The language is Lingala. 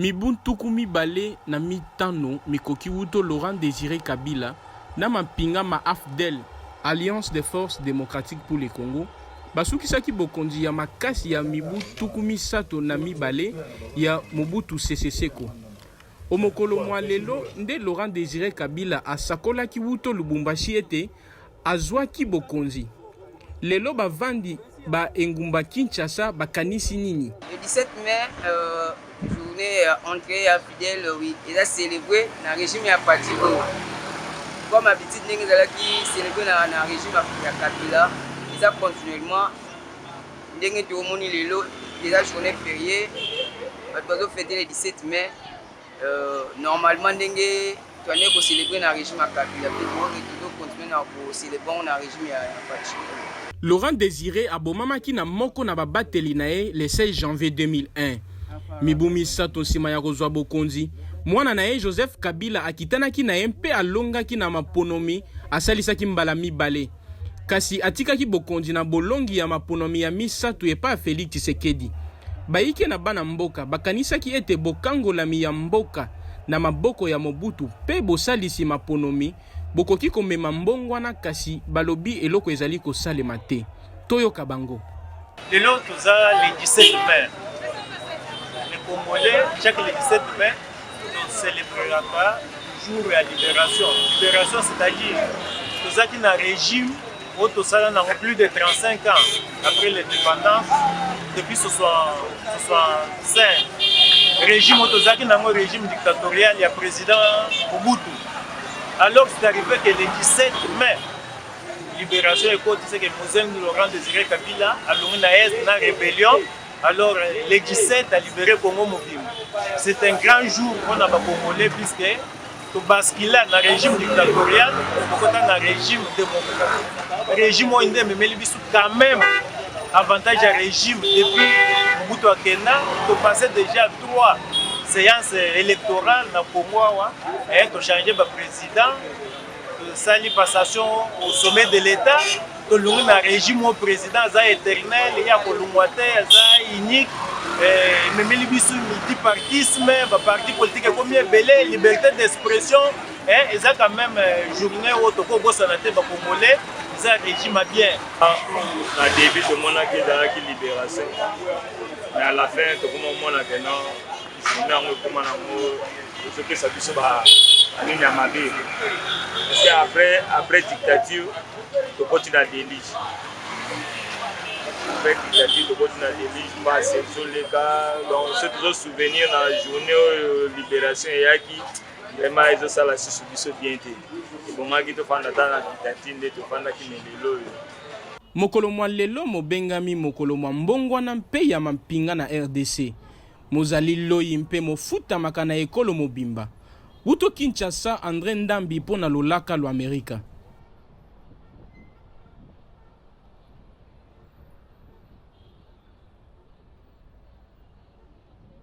Mibu 25 mikoki wuto Laurent Desire Kabila na mampinga ma AFDL, Alliance des forces democratiques pour le Congo, basukisaki bokonzi ya makasi ya mibu 32 ya Mobutu Sese Seko. O'mokolo mwa lelo nde Laurent Desire Kabila asakolaki wuto Lubumbashi ete azwaki bokonzi. Lelo bavandi ba engumba Kinshasa bakanisi nini? Le 17 mai, euh, journée ya entrée ya fidèle, oui, eza célébré na régime ya parti oyo. Comme habitude ndenge ezalaki célébré na régime ya Kabila, eza continuellement ndenge toomoni lelo eza journée fériée, bato bazofete le 17 mai. Normalement ndenge toandeki kocélébrer na régime ya Kabila mpe tozocontinue na kocélébrer yango na régime ya Fatshi. Laurent Désiré abomamaki na moko na babateli na ye le 16 janvier 2001. Mibu 3 nsima ya kozwa bokonzi, mwana na ye Joseph Kabila akitanaki na ye mpe alongaki na maponomi asalisaki mbala mibale. Kasi atikaki bokonzi na bolongi ya maponomi ya misato epai ya Felix Tshisekedi. Bayike na bana mboka bakanisaki ete bokangolami ya mboka na maboko ya Mobutu mpe bosalisi maponomi bokoki komema mbongwana kasi balobi eloko ezali kosalema te. Toyoka bango. Lelo toza le 17 mai. Les Congolais, chaque le 17 mai, tocélébreraka jour ya libération. Libération, c'est-à-dire tozalaki na régime oyo tosala nango plus de 35 ans après l'indépendance, depuis 65. Régime oyo tozalaki nango, régime dictatorial ya président Mobutu. Alors c'est arrivé que le 17 mai, libération ekoti, c'est que Mzee Laurent Désiré Kabila alongwi na est na rébellion. Alors le 17 a libéré Congo mobimba. C'est un grand jour mpona Bacongolais puisque tobascula na régime dictatorial, tokota na régime démocratique. Régime oyo nde ememeli biso quand même avantage ya régime. Depuis Mobutu akenda, topasse déjà trois séances électorales na Congo awa, tochange baprésident, tosali passation au sommet de l'État. Tolongwi na régime oyo président aza éternel, ye akolongwa te, aza unique. Ememeli biso multipartisme, baparti politique ekomi ebele, liberté d'expression. Eza quand même journée oyo tokobosana te, Bacongolais. Eza régime ya bien. Na début tomonaki ezalaki libération, mais à la fin tokoma omona ke non, journée yango ekoma nango ezopesa biso banini ya mabe, parce que après dictature tokoti na déluge. Après dictature tokoti na déluge, mpasi ezoleka. Donc so tozosouvenir na journée oyo libération eyaki, vraiment ezosala susu biso bien te. Ebongaki tofanda ata na dictature nde tofandaki, me lelo oyo Mokolo mwa lelo mobengami mokolo mwa mbongwana mpe ya mampinga na RDC. Mozali loyi mpe mofutamaka na ekolo mobimba. Wuto Kinshasa, André Ndambi mpo na lolaka lwa Amerika.